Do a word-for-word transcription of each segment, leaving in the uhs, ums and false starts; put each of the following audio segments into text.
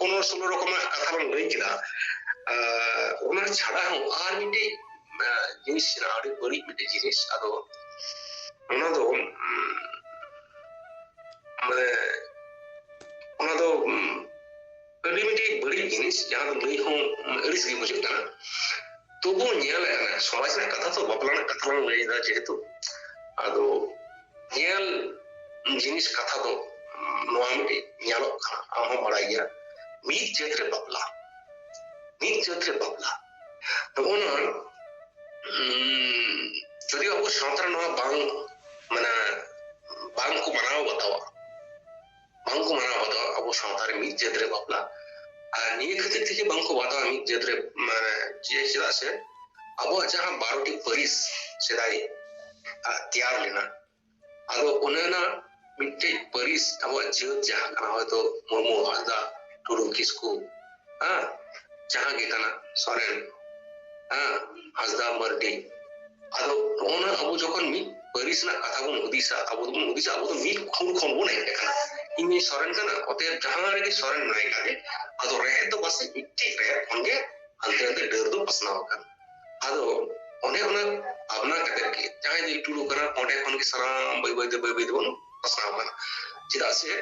ᱯᱚᱱᱨᱚ ᱥᱳᱞᱳ ᱨᱚᱠᱚᱢᱟᱜ ᱠᱟᱛᱷᱟ ᱵᱚᱱ ᱞᱟᱹᱭ ᱠᱮᱫᱟ᱾ ᱟᱨ ᱚᱱᱟ ᱪᱷᱟᱰᱟ ᱦᱚᱸ ᱟᱨ ᱢᱤᱫᱴᱮᱡ, ᱟᱸ, ᱡᱤᱱᱤᱥ ᱦᱮᱱᱟᱜᱼᱟ, ᱟᱹᱰᱤ ᱵᱟᱹᱲᱤᱡ ᱢᱤᱫᱴᱮᱡ ᱡᱤᱱᱤᱥ᱾ ᱟᱫᱚ ᱚᱱᱟ ᱫᱚ, ᱩᱸ, ᱢᱟᱱᱮ, ᱚᱱᱟ ᱫᱚ, ᱩᱸ, ᱟᱹᱰᱤ ᱢᱤᱫᱴᱮᱡ ᱵᱟᱹᱲᱤᱡ ᱡᱤᱱᱤᱥ, ᱡᱟᱦᱟᱸ ᱫᱚ ᱞᱟᱹᱭ ᱦᱚᱸ, ᱩᱸ, ᱟᱹᱲᱤᱥ ᱜᱮ ᱵᱩᱡᱷᱟᱹᱜ ᱠᱟᱱᱟ᱾ ᱛᱚᱵᱩ ᱧᱮᱞᱮᱫ ᱠᱟᱱᱟ, ᱥᱚᱢᱟᱡᱽ ᱨᱮᱱᱟᱜ ᱠᱟᱛᱷᱟ ᱛᱚ, ᱵᱟᱯᱞᱟ ᱨᱮᱱᱟᱜ ᱠᱟᱛᱷᱟ ᱞᱟᱝ ᱞᱟᱹᱭ ᱮᱫᱟ ᱡᱮᱦᱮᱛᱩ, ᱟᱫᱚ ᱧᱮᱞ ᱡᱤᱱᱤᱥ ᱠᱟᱛᱷᱟ ᱫᱚ, ᱩᱸ, ᱱᱚᱣᱟ ᱢᱤᱫᱴᱮᱡ ᱧᱮᱞᱚᱜ ᱠᱟᱱᱟ, ᱟᱢ ᱦᱚᱸ ᱵᱟᱲᱟᱭ ᱜᱮᱭᱟ, ᱢᱤᱫ ᱡᱟᱹᱛ ᱨᱮ ᱵᱟᱯᱞᱟ, ᱢᱤᱫ ᱡᱟᱹᱛ ᱨᱮ ᱵᱟᱯᱞᱟ, ᱱᱚᱜᱼᱚ ᱱᱚᱣᱟ, ᱩᱸ, ᱡᱩᱫᱤ ᱟᱵᱚ ᱥᱟᱶᱛᱟ ᱨᱮ ᱱᱚᱣᱟ ᱵᱟᱝ, ᱢᱟᱱᱮ, ᱵᱟᱝ ᱠᱚ ᱢᱟᱱᱟᱣ ᱵᱟᱛᱟᱣᱟ, ᱵᱟᱝ ᱠᱚ ᱢᱟᱱᱟᱣ ᱵᱟᱛᱟᱣᱟ ᱟᱵᱚ ᱥᱟᱶᱛᱟ ᱨᱮ ᱢᱤᱫ ᱡᱟᱹᱛ ᱨᱮ ᱵᱟᱯᱞᱟ᱾ ᱟᱨ ᱱᱤᱭᱟᱹ ᱠᱷᱟᱹᱛᱤᱨ ᱛᱮᱜᱮ ᱵᱟᱝ ᱠᱚ ᱵᱟᱛᱟᱣᱟ ᱢᱤᱫ ᱡᱟᱹᱛ ᱨᱮ, ᱢᱟᱱᱮ, ᱪᱮ-, ᱪᱮᱫᱟᱜ ᱥᱮ ᱟᱵᱚᱣᱟᱜ ᱡᱟᱦᱟᱸ ᱵᱟᱨᱚᱴᱤ ᱯᱟᱹᱨᱤᱥ ᱥᱮᱫᱟᱭ, ᱟ, ᱛᱮᱭᱟᱨ ᱞᱮᱱᱟ, ᱟᱫᱚ ᱚᱱᱮ ᱚᱱᱟ ᱢᱤᱫᱴᱮᱡ ᱯᱟᱹᱨᱤᱥ ᱟᱵᱚᱣᱟᱜ ᱡᱟᱹᱛ ᱡᱟᱦᱟᱸ ᱠᱟᱱᱟ, ᱦᱚᱭᱛᱳ ᱢᱩᱨᱢᱩ, ᱦᱟᱸᱥᱫᱟ, ᱴᱩᱰᱩ, ᱠᱤᱥᱠᱩ, ᱦᱮᱸ, ᱡᱟᱦᱟᱸ ᱜᱮ ᱠᱟᱱᱟ, ᱥᱚᱨᱮᱱ, ᱦᱮᱸ, ᱦᱟᱸᱥᱫᱟ, ᱢᱟᱨᱰᱤ, ᱟᱫᱚ ᱱᱚᱜᱼᱚ ᱱᱟ ᱟᱵᱚ ᱡᱚᱠᱷᱚᱱ ᱢᱤᱫ ᱯᱟᱹᱨᱤᱥ ᱨᱮᱱᱟᱜ ᱠᱟᱛᱷᱟ ᱵᱚᱱ ᱦᱩᱫᱤᱥᱟ, ᱟᱵᱚ ᱫᱚᱵᱚᱱ ᱦᱩᱫᱤᱥᱟ, ᱟᱵᱚ ᱫᱚ ᱢᱤᱫ ᱠᱷᱩᱲ ᱠᱷᱚᱱ ᱵᱚᱱ ᱦᱮᱡ ᱟᱠᱟᱱᱟ᱾ ᱤᱧ ᱢᱤᱫ ᱥᱚᱨᱮᱱ ᱠᱟᱱᱟ, ᱚᱛᱮᱵ ᱡᱟᱦᱟᱸ ᱨᱮᱜᱮ ᱥᱚᱨᱮᱱ ᱢᱮᱱᱟᱭ ᱠᱟᱱ ᱜᱮ, ᱟᱫᱚ ᱨᱮᱦᱮᱫ ᱫᱚ ᱯᱟᱥᱮᱡ ᱢᱤᱫᱴᱮᱡ ᱨᱮᱦᱮᱫ ᱠᱷᱚᱱ ᱜᱮ ᱦᱟᱱᱛᱮ ᱱᱟᱛᱮ ᱰᱟᱹᱨ ᱫᱚ ᱯᱟᱥᱱᱟᱣ ᱟᱠᱟᱱ᱾ ᱟᱫᱚ ᱚᱱᱮ ᱚᱱᱟ ᱵᱷᱟᱵᱽᱱᱟ ᱠᱟᱛᱮ ᱜᱮ ᱡᱟᱦᱟᱸᱭ ᱫᱚ ᱴᱩᱰᱩ ᱠᱟᱱᱟ, ᱚᱸᱰᱮ ᱠᱷᱚᱱ ᱜᱮ ᱥᱟᱱᱟᱢ ᱵᱟᱹᱭ ᱵᱟᱹᱭ ᱛᱮ, ᱵᱟᱹᱭ ᱵᱟᱹᱭ ᱛᱮᱵᱚᱱ ᱯᱟᱥᱱᱟᱣ ᱠᱟᱱᱟ᱾ ᱪᱮᱫᱟᱜ ᱥᱮ,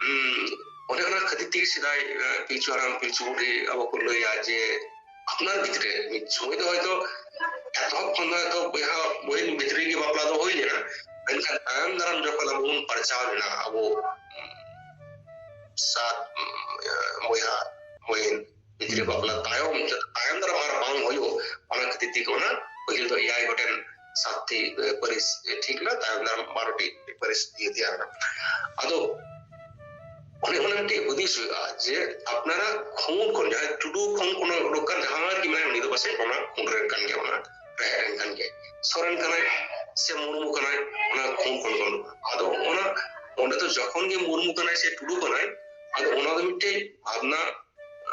ᱩᱸ, ᱚᱱᱮ ᱚᱱᱟ ᱠᱷᱟᱹᱛᱤᱨ ᱛᱮᱜᱮ ᱥᱮᱫᱟᱭ, ᱮ, ᱯᱤᱞᱪᱩ ᱦᱟᱲᱟᱢ, ᱯᱤᱞᱪᱩ ᱵᱩᱰᱷᱤ ᱟᱵᱚ ᱠᱚ ᱞᱟᱹᱭᱟ ᱡᱮ ᱟᱯᱱᱟᱨ ᱵᱷᱤᱛᱨᱤ ᱢᱤᱫ ᱥᱚᱢᱚᱭ ᱫᱚ ᱦᱚᱭᱛᱚ ᱮᱛᱚᱦᱚᱵ ᱠᱷᱚᱱ ᱫᱚ ᱦᱚᱭᱛᱚ ᱵᱚᱭᱦᱟ ᱵᱚᱭᱦᱟ ᱵᱷᱤᱛᱨᱤ ᱜᱮ ᱵᱟᱯᱞᱟ ᱫᱚ ᱦᱩᱭ ᱞᱮᱱᱟ, ᱢᱮᱱᱠᱷᱟᱱ ᱛᱟᱭᱚᱢ ᱫᱟᱨᱟᱢ ᱡᱚᱠᱷᱚᱱ ᱟᱵᱚ ᱵᱚᱱ ᱯᱟᱨᱪᱟᱣ ᱞᱮᱱᱟ, ᱟᱵᱚ ᱥᱟᱛ, ᱩᱸ, ᱵᱚᱭᱦᱟ ᱦᱩᱭᱮᱱ, ᱵᱷᱤᱛᱨᱤ ᱵᱟᱯᱞᱟ ᱛᱟᱭᱚᱢ, ᱛᱟᱭᱚᱢ ᱫᱟᱨᱟᱢ ᱟᱨ ᱵᱟᱝ ᱦᱩᱭᱩᱜ, ᱚᱱᱟ ᱠᱷᱟᱹᱛᱤᱨ ᱛᱮᱜᱮ ᱚᱱᱟ ᱯᱟᱹᱦᱤᱞ ᱫᱚ ᱮᱭᱟᱭ ᱜᱚᱴᱮᱱ ᱥᱟᱛᱴᱤ, ᱮ, ᱯᱟᱹᱨᱤᱥ, ᱮ, ᱴᱷᱤᱠ ᱞᱮᱱᱟ, ᱛᱟᱭᱚᱢ ᱫᱟᱨᱟᱢ ᱵᱟᱨᱚᱴᱤ ᱯᱟᱹᱨᱤᱥ ᱤᱭᱟᱹ ᱛᱮᱭᱟᱨ ᱮᱱᱟ᱾ ᱟᱫᱚ ᱚᱱᱮ ᱚᱱᱟ ᱢᱤᱫᱴᱮᱡ ᱦᱩᱫᱤᱥ ᱦᱩᱭᱩᱜᱼᱟ ᱡᱮ ᱟᱯᱱᱟᱨᱟᱜ ᱠᱷᱩᱱ ᱠᱷᱚᱱ, ᱡᱟᱦᱟᱸᱭ ᱴᱩᱰᱩ ᱠᱷᱚᱱ ᱠᱷᱚᱱ ᱩᱰᱩᱠ ᱠᱟᱱ ᱡᱟᱦᱟᱸᱭ ᱜᱮ ᱢᱮᱱᱟᱭ, ᱩᱱᱤ ᱫᱚ ᱯᱟᱥᱮᱡ ᱚᱱᱟ ᱠᱷᱩᱱ ᱨᱮᱱ ᱠᱟᱱ ᱜᱮᱭᱟ, ᱚᱱᱟ ᱨᱮᱦᱮᱫ ᱨᱮᱱ ᱠᱟᱱ ᱜᱮᱭᱟᱭ, ᱥᱚᱨᱮᱱ ᱠᱟᱱᱟᱭ ᱥᱮ ᱢᱩᱨᱢᱩ ᱠᱟᱱᱟᱭ, ᱚᱱᱟ ᱠᱷᱩᱱ ᱠᱷᱚᱱ ᱠᱷᱚᱱ᱾ ᱟᱫᱚ ᱚᱱᱟ, ᱚᱸᱰᱮ ᱫᱚ ᱡᱚᱠᱷᱚᱱ ᱜᱮ ᱢᱩᱨᱢᱩ ᱠᱟᱱᱟᱭ ᱥᱮ ᱴᱩᱰᱩ ᱠᱟᱱᱟᱭ, ᱟᱫᱚ ᱚᱱᱟ ᱫᱚ ᱢᱤᱫᱴᱮᱡ ᱵᱷᱟᱵᱽᱱᱟ,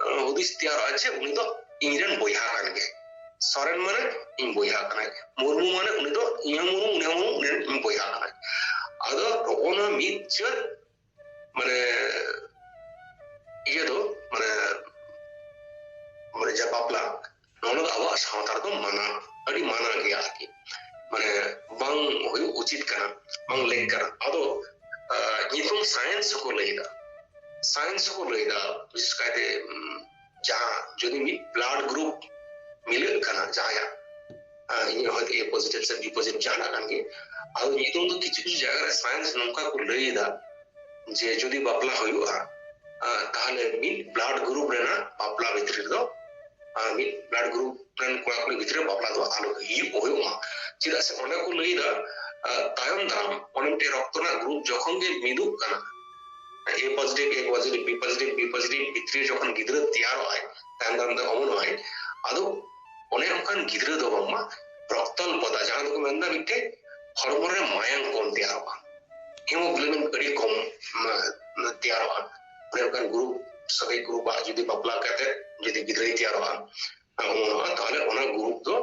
ᱟᱸ, ᱦᱩᱫᱤᱥ ᱛᱮᱭᱟᱨᱚᱜᱼᱟ ᱡᱮ ᱩᱱᱤ ᱫᱚ ᱤᱧ ᱨᱮᱱ ᱵᱚᱭᱦᱟ ᱠᱟᱱ ᱜᱮᱭᱟᱭ᱾ ᱥᱚᱨᱮᱱ ᱢᱟᱱᱮ ᱤᱧ ᱵᱚᱭᱦᱟ ᱠᱟᱱᱟᱭ, ᱢᱩᱨᱢᱩ ᱢᱟᱱᱮ ᱩᱱᱤ ᱫᱚ ᱤᱧ ᱦᱚᱸ ᱢᱩᱨᱢᱩ, ᱩᱱᱤ ᱦᱚᱸ ᱢᱩᱨᱢᱩ, ᱩᱱᱤ ᱨᱮᱱ ᱤᱧ ᱵᱚᱭᱦᱟ ᱠᱟᱱᱟᱭ᱾ ᱟᱫᱚ ᱱᱚᱜᱼᱚ ᱱᱚᱣᱟ ᱢᱤᱫ ᱡᱟᱹᱛ, ᱢᱟᱱᱮ, ᱤᱭᱟᱹ ᱫᱚ ᱪᱮᱫ ᱠᱟᱱᱟ, ᱵᱟᱝ ᱞᱮᱠ ᱠᱟᱱᱟ᱾ ᱟᱫᱚ ᱧᱩᱛᱩᱢ ᱥᱟᱭᱮᱱᱥ ᱦᱚᱸᱠᱚ ᱞᱟᱹᱭ ᱮᱫᱟ, ᱥᱟᱭᱮᱱᱥ ᱦᱚᱸᱠᱚ ᱞᱟᱹᱭ ᱮᱫᱟ᱾ ᱵᱤᱥᱮᱥ ᱠᱟᱭᱛᱮ ᱡᱟᱦᱟᱸ ᱡᱩᱫᱤ ᱢᱤᱫ ᱵᱞᱟᱰ ᱜᱨᱩᱯ ᱢᱤᱞᱟᱹᱜ ᱠᱟᱱᱟ ᱡᱟᱦᱟᱸᱭᱟᱜ, ᱤᱧᱟᱹᱜ ᱦᱚᱭᱛᱳ A positive ᱥᱮ B positive ᱡᱟᱦᱟᱱᱟᱜ ᱠᱟᱱ ᱜᱮ, ᱟᱫᱚ ᱧᱩᱛᱩᱢ ᱫᱚ ᱠᱤᱪᱷᱩ ᱠᱤᱪᱷᱩ ᱡᱟᱭᱜᱟ ᱨᱮ ᱥᱟᱭᱮᱱᱥ ᱱᱚᱝᱠᱟ ᱠᱚ ᱞᱟᱹᱭ ᱮᱫᱟ ᱡᱮ ᱡᱩᱫᱤ ᱵᱟᱯᱞᱟ ᱦᱩᱭᱩᱜᱼᱟ, ᱛᱟᱦᱞᱮ ᱢᱤᱫ ᱵᱞᱟᱰ ᱜᱨᱩᱯ ᱨᱮᱱᱟᱜ ᱵᱟᱯᱞᱟ ᱵᱷᱤᱛᱨᱤ ᱨᱮᱫᱚ, ᱢᱤᱫ ᱵᱞᱟᱰ ᱜᱨᱩᱯ ᱨᱮᱱ ᱠᱚᱲᱟ ᱠᱩᱲᱤ ᱵᱷᱤᱛᱨᱤ ᱨᱮ ᱵᱟᱯᱞᱟ ᱫᱚ ᱟᱞᱚ ᱦᱩᱭᱩᱜ, ᱦᱩᱭᱩᱜ ᱢᱟ᱾ ᱪᱮᱫᱟᱜ ᱥᱮ ᱚᱸᱰᱮ ᱠᱚ ᱞᱟᱹᱭ ᱮᱫᱟ, ᱛᱟᱭᱚᱢ ᱫᱟᱨᱟᱢ ᱚᱱᱮ ᱢᱤᱫᱴᱮᱱ ᱨᱚᱠᱛᱚ ᱨᱮᱱᱟᱜ ᱜᱨᱩᱯ ᱡᱚᱠᱷᱚᱱ ᱜᱮ ᱢᱤᱫᱚᱜ ᱠᱟᱱᱟ, A positive, A positive, B positive, B positive ᱵᱷᱤᱛᱨᱤ ᱨᱮ ᱡᱚᱠᱷᱚᱱ ᱜᱤᱫᱽᱨᱟᱹ ᱛᱮᱭᱟᱨᱚᱜ ᱟᱭ, ᱛᱟᱭᱚᱢ ᱫᱟᱨᱟᱢ ᱫᱚ ᱚᱢᱚᱱᱚᱜ ᱟᱭ, ᱟᱫᱚ ᱚᱱᱮ ᱚᱱᱠᱟᱱ ᱜᱤᱫᱽᱨᱟᱹ ᱫᱚ ᱵᱟᱝᱢᱟ ᱨᱚᱠᱛᱟᱞᱯᱚᱛᱟ, ᱡᱟᱦᱟᱸ ᱫᱚᱠᱚ ᱢᱮᱱᱫᱟ ᱢᱤᱫᱴᱮᱱ ᱦᱚᱲᱢᱚ ᱨᱮ ᱢᱟᱭᱟᱝ ᱠᱚᱢ ᱛᱮᱭᱟᱨᱚᱜᱼᱟ, hemoglobin ᱟᱹᱰᱤ ᱠᱚᱢ ᱛᱮᱭᱟᱨᱚᱜᱼᱟ᱾ ᱚᱱᱮ ᱚᱱᱠᱟᱱ ᱜᱨᱩᱯ, ᱥᱟᱹᱜᱟᱹᱭ ᱜᱨᱩᱯ ᱟᱜ ᱡᱩᱫᱤ ᱵᱟᱯᱞᱟ ᱠᱟᱛᱮ ᱡᱩᱫᱤ ᱜᱤᱫᱽᱨᱟᱹᱭ ᱛᱮᱭᱟᱨᱚᱜᱼᱟ, ᱚᱢᱚᱱᱚᱜᱼᱟ, ᱛᱟᱦᱚᱞᱮ ᱚᱱᱟ ᱜᱨᱩᱯ ᱫᱚ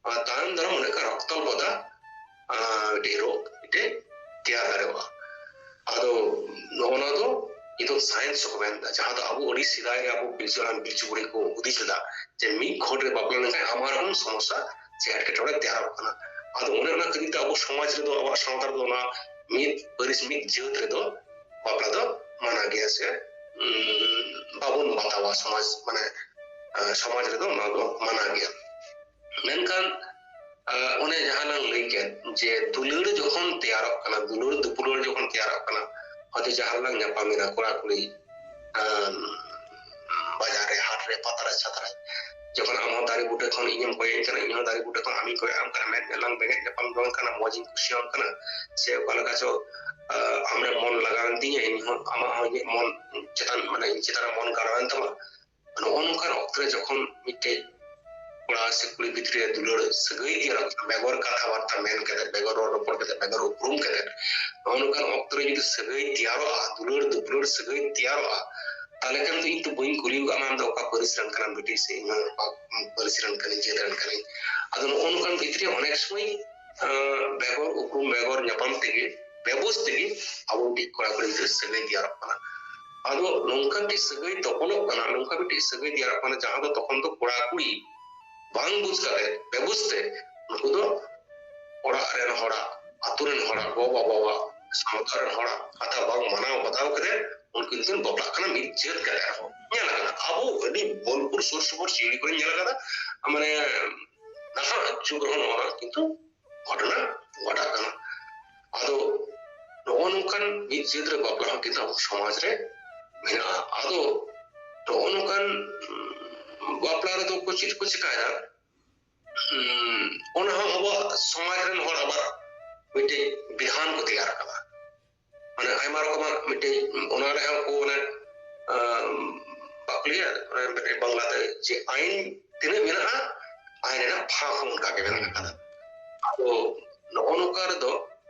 ᱛᱟᱭᱚᱢ ᱫᱟᱨᱟᱢ ᱚᱱᱮ ᱚᱱᱠᱟ ᱨᱚᱠᱛᱟᱞᱯᱚᱛᱟ ᱢᱤᱫᱴᱮᱡ ᱨᱳᱜᱽ ᱢᱤᱫᱴᱮᱡ ᱛᱮᱭᱟᱨ ᱫᱟᱲᱮᱭᱟᱜᱼᱟ᱾ ᱟᱫᱚ ᱱᱚᱜᱼᱚ ᱱᱚᱣᱟ ᱫᱚ ᱱᱤᱛᱚᱜ ᱥᱟᱭᱮᱱᱥ ᱦᱚᱸᱠᱚ ᱢᱮᱱᱫᱟ, ᱡᱟᱦᱟᱸ ᱫᱚ ᱟᱵᱚ ᱟᱹᱰᱤ ᱥᱮᱫᱟᱭ ᱨᱮ ᱟᱵᱚ ᱯᱤᱞᱪᱩ ᱦᱟᱲᱟᱢ ᱯᱤᱞᱪᱩ ᱵᱩᱲᱦᱤ ᱠᱚ ᱦᱩᱫᱤᱥ ᱞᱮᱫᱟ ᱡᱮ ᱢᱤᱫ ᱜᱷᱚᱴ ᱨᱮ ᱵᱟᱯᱞᱟ ᱞᱮᱱᱠᱷᱟᱱ ᱟᱭᱢᱟ ᱨᱚᱠᱚᱢ ᱥᱚᱢᱚᱥᱥᱟ ᱥᱮ ᱮᱴᱠᱮᱴᱚᱬᱮ ᱛᱮᱭᱟᱨᱚᱜ ᱠᱟᱱᱟ᱾ ᱟᱫᱚ ᱚᱱᱮ ᱚᱱᱟ ᱠᱷᱟᱹᱛᱤᱨ ᱛᱮ ᱟᱵᱚ ᱥᱚᱢᱟᱡᱽ ᱨᱮᱫᱚ, ᱟᱵᱚᱣᱟᱜ ᱥᱟᱶᱛᱟ ᱨᱮᱫᱚ ᱚᱱᱟ ᱢᱤᱫ ᱯᱟᱹᱨᱤᱥ ᱢᱤᱫ ᱡᱟᱹᱛ ᱨᱮᱫᱚ ᱵᱟᱯᱞᱟ ᱫᱚ ᱢᱟᱱᱟ ᱜᱮᱭᱟ ᱥᱮ ᱵᱟᱵᱚᱱ ᱵᱟᱛᱟᱣᱟ, ᱥᱚᱢᱟᱡᱽ ᱢᱟᱱᱮ ᱥᱚᱢᱟᱡᱽ ᱨᱮᱫᱚ ᱚᱱᱟ ᱫᱚ ᱢᱟᱱᱟ ᱜᱮᱭᱟ᱾ ᱢᱮᱱᱠᱷᱟᱱ ᱚᱱᱮ ᱡᱟᱦᱟᱸ ᱞᱟᱝ ᱞᱟᱹᱭ ᱠᱮᱫ ᱡᱮ ᱫᱩᱞᱟᱹᱲ ᱡᱚᱠᱷᱚᱱ ᱛᱮᱭᱟᱨᱚᱜ ᱠᱟᱱᱟ, ᱫᱩᱞᱟᱹᱲ ᱫᱩᱯᱩᱞᱟᱹᱲ ᱡᱚᱠᱷᱚᱱ ᱛᱮᱭᱟᱨᱚᱜ ᱠᱟᱱᱟ, ᱦᱚᱭᱛᱳ ᱡᱟᱦᱟᱸ ᱨᱮᱞᱟᱝ ᱧᱟᱯᱟᱢ ᱮᱱᱟ ᱠᱚᱲᱟ ᱠᱩᱲᱤ, ᱵᱟᱡᱟᱨ ᱨᱮ, ᱦᱟᱴ ᱨᱮ, ᱯᱟᱛᱟ ᱨᱮ, ᱪᱷᱟᱛᱟ ᱨᱮ, ᱡᱚᱠᱷᱚᱱ ᱟᱢ ᱦᱚᱸ ᱫᱟᱨᱮ ᱵᱩᱴᱟᱹ ᱠᱷᱚᱱ ᱤᱧᱮᱢ ᱠᱚᱭᱚᱜ ᱤᱧ ᱠᱟᱱᱟ, ᱤᱧ ᱦᱚᱸ ᱫᱟᱨᱮ ᱵᱩᱴᱟᱹ ᱠᱷᱚᱱ ᱟᱢᱤᱧ ᱠᱚᱭᱚᱜ ᱟᱢ ᱠᱟᱱᱟ, ᱢᱮᱫ ᱢᱮᱫ ᱞᱟᱝ ᱵᱮᱸᱜᱮᱫ ᱧᱟᱯᱟᱢ ᱡᱚᱝ ᱠᱟᱱᱟ, ᱢᱚᱡᱽ ᱤᱧ ᱠᱩᱥᱤᱭᱟᱢ ᱠᱟᱱᱟ, ᱥᱮ ᱚᱠᱟ ᱞᱮᱠᱟ ᱪᱚ ᱟᱢᱨᱮ ᱢᱚᱱ ᱞᱟᱜᱟᱣᱮᱱ ᱛᱤᱧᱟᱹ, ᱤᱧ ᱦᱚᱸ ᱟᱢᱟᱜ ᱦᱚᱸ ᱤᱧᱟᱹᱜ ᱢᱚᱱ ᱪᱮᱛᱟᱱ, ᱢᱟᱱᱮ ᱤᱧ ᱪᱮᱛᱟᱱ ᱨᱮ ᱢᱚᱱ ᱜᱟᱲᱟᱣᱮᱱ ᱛᱟᱢᱟ᱾ ᱱᱚᱜᱼᱚ ᱱᱚᱝᱠᱟᱱ ᱚᱠᱛᱚ ᱨᱮ ᱡᱚᱠᱷᱚᱱ ᱢᱤᱫᱴᱮᱡ ᱠᱚᱲᱟ ᱥᱮ ᱠᱩᱲᱤ ᱵᱷᱤᱛᱨᱤ ᱨᱮ ᱫᱩᱞᱟᱹᱲ ᱥᱟᱹᱜᱟᱹᱭ ᱛᱮᱭᱟᱨᱚᱜ ᱠᱟᱱᱟ, ᱵᱮᱜᱚᱨ ᱠᱟᱛᱷᱟ ᱵᱟᱨᱛᱟ ᱢᱮᱱ ᱠᱟᱛᱮ, ᱵᱮᱜᱚᱨ ᱨᱚᱲ ᱨᱚᱯᱚᱲ ᱠᱟᱛᱮ, ᱵᱮᱜᱚᱨ ᱩᱯᱨᱩᱢ ᱠᱟᱛᱮ, ᱱᱚᱜᱼᱚ ᱱᱚᱝᱠᱟᱱ ᱚᱠᱛᱚ ᱨᱮ ᱡᱩᱫᱤ ᱥᱟᱹᱜᱟᱹᱭ ᱛᱮᱭᱟᱨᱚᱜᱼᱟ, ᱫᱩᱞᱟᱹᱲ ᱫᱩᱯᱩᱞᱟᱹᱲ ᱥᱟᱹᱜᱟᱹᱭ ᱛᱮᱭᱟᱨᱚᱜᱼᱟ, ᱛᱟᱦᱞᱮ ᱠᱷᱟᱱ ᱫᱚ ᱤᱧ ᱫᱚ ᱵᱟᱹᱧ ᱠᱩᱞᱤ ᱟᱠᱟᱫ ᱢᱮᱭᱟ ᱟᱢ ᱫᱚ ᱚᱠᱟ ᱯᱟᱹᱨᱤᱥ ᱨᱮᱱ ᱠᱟᱱᱟᱢ ᱵᱤᱴᱤ ᱥᱮ ᱤᱧ ᱦᱚᱸ ᱚᱠᱟ ᱯᱟᱹᱨᱤᱥ ᱨᱮᱱ ᱠᱟᱹᱱᱟᱹᱧ, ᱡᱟᱹᱛ ᱨᱮᱱ ᱠᱟᱹᱱᱟᱹᱧ᱾ ᱟᱫᱚ ᱱᱚᱜᱼᱚ ᱱᱚᱝᱠᱟᱱ ᱵᱷᱤᱛᱨᱤ ᱚᱱᱮᱠ ᱥᱚᱢᱚᱭ ᱵᱮᱜᱚᱨ ᱩᱯᱨᱩᱢ, ᱵᱮᱜᱚᱨ ᱧᱟᱯᱟᱢ ᱛᱮᱜᱮ, ᱵᱮᱵᱩᱡᱽ ᱛᱮᱜᱮ ᱟᱵᱚ ᱢᱤᱫᱴᱤᱡ ᱠᱚᱲᱟ ᱠᱩᱲᱤ ᱜᱤᱫᱽᱨᱟᱹ ᱥᱟᱹᱜᱟᱹᱭ ᱛᱮᱭᱟᱨᱚᱜ ᱠᱟᱱᱟ᱾ ᱟᱫᱚ ᱱᱚᱝᱠᱟ ᱢᱤᱫᱴᱤᱡ ᱥᱟᱹᱜᱟᱹᱭ ᱛᱚᱯᱚᱞᱚᱜ ᱠᱟᱱᱟ, ᱱᱚᱝᱠᱟ ᱢᱤᱫᱴᱤᱡ ᱥᱟᱹᱜᱟᱹᱭ ᱛᱮᱭᱟᱨᱚᱜ ᱠᱟᱱᱟ, ᱡᱟᱦᱟᱸ ᱫᱚ ᱛᱚᱠᱷᱚᱱ ᱫᱚ ᱠᱚᱲᱟ ᱠᱩᱲᱤ ᱵᱟᱝ ᱵᱩᱡᱽ ᱠᱟᱛᱮ, ᱵᱮᱵᱩᱡᱽ ᱛᱮ ᱱᱩᱠᱩ ᱫᱚ ᱚᱲᱟᱜ ᱨᱮᱱ ᱦᱚᱲᱟᱜ ᱟᱛᱳ ᱨᱮᱱ ᱦᱚᱲᱟᱜ, ᱜᱚ ᱵᱟᱵᱟᱣᱟᱜ, ᱥᱟᱶᱛᱟ ᱨᱮᱱ ᱦᱚᱲᱟᱜ ᱠᱟᱛᱷᱟ ᱵᱟᱝ ᱢᱟᱱᱟᱣ ᱵᱟᱛᱟᱣ ᱠᱟᱛᱮ ᱩᱱᱠᱤᱱ ᱠᱤᱱ ᱵᱟᱯᱞᱟᱜ ᱠᱟᱱᱟ ᱢᱤᱫ ᱡᱟᱹᱛ ᱠᱟᱛᱮ ᱨᱮᱦᱚᱸ᱾ ᱧᱮᱞ ᱟᱠᱟᱱᱟ, ᱟᱵᱚ ᱟᱹᱰᱤ ᱵᱳᱞᱯᱩᱨ ᱥᱩᱨ ᱥᱩᱯᱩᱨ ᱥᱤᱣᱲᱤ ᱠᱚᱨᱮ ᱧᱮᱞ ᱟᱠᱟᱫᱟ, ᱢᱟᱱᱮ ᱱᱟᱦᱟᱜ ᱡᱩᱜᱽ ᱨᱮᱦᱚᱸ ᱱᱚᱣᱟ ᱠᱤᱱᱛᱩ ᱜᱷᱚᱴᱚᱱᱟ ᱜᱷᱚᱴᱟᱜ ᱠᱟᱱᱟ᱾ ᱟᱫᱚ ᱱᱚᱜᱼᱚ ᱱᱚᱝᱠᱟᱱ ᱢᱤᱫ ᱡᱟᱹᱛ ᱨᱮ ᱵᱟᱯᱞᱟ ᱦᱚᱸ ᱠᱤᱱᱛᱩ ᱟᱵᱚ ᱥᱚᱢᱟᱡᱽ ᱨᱮ ᱢᱮᱱᱟᱜᱼᱟ᱾ ᱟᱫᱚ ᱱᱚᱜᱼᱚ ᱱᱚᱝᱠᱟᱱ, ᱩᱸ, ᱵᱟᱯᱞᱟ ᱨᱮᱫᱚ ᱠᱚ ᱪᱮᱫ ᱠᱚ ᱪᱮᱠᱟᱭᱟ? ᱩᱸ, ᱚᱱᱟ ᱦᱚᱸ ᱟᱵᱚᱣᱟᱜ ᱥᱚᱢᱟᱡᱽ ᱨᱮᱱ ᱦᱚᱲ ᱟᱵᱟᱨ ᱢᱤᱫᱴᱮᱡ ᱵᱤᱫᱷᱟᱱ ᱠᱚ ᱛᱮᱭᱟᱨ ᱟᱠᱟᱫᱟ᱾ ᱢᱟᱱᱮ ᱟᱭᱢᱟ ᱨᱚᱠᱚᱢᱟᱜ ᱢᱤᱫᱴᱮᱡ, ᱚᱱᱟ ᱨᱮᱦᱚᱸ ᱠᱚ ᱚᱱᱮ, ᱟᱸ, ᱵᱟᱠᱚ ᱞᱟᱹᱭᱟ, ᱚᱱᱮ ᱢᱤᱫᱴᱮᱡ ᱵᱟᱝᱞᱟᱛᱮ ᱡᱮ ᱟᱭᱤᱱ ᱛᱤᱱᱟᱹᱜ ᱢᱮᱱᱟᱜᱼᱟ, ᱟᱭᱤᱱ ᱨᱮᱱᱟᱜ ᱯᱷᱟᱸᱠ ᱦᱚᱸ ᱚᱱᱠᱟ ᱜᱮ ᱢᱮᱱᱟᱜ ᱟᱠᱟᱫᱟ᱾ ᱟᱫᱚ ᱱᱚᱜᱼᱚ ᱱᱚᱝᱠᱟ ᱨᱮᱫᱚ,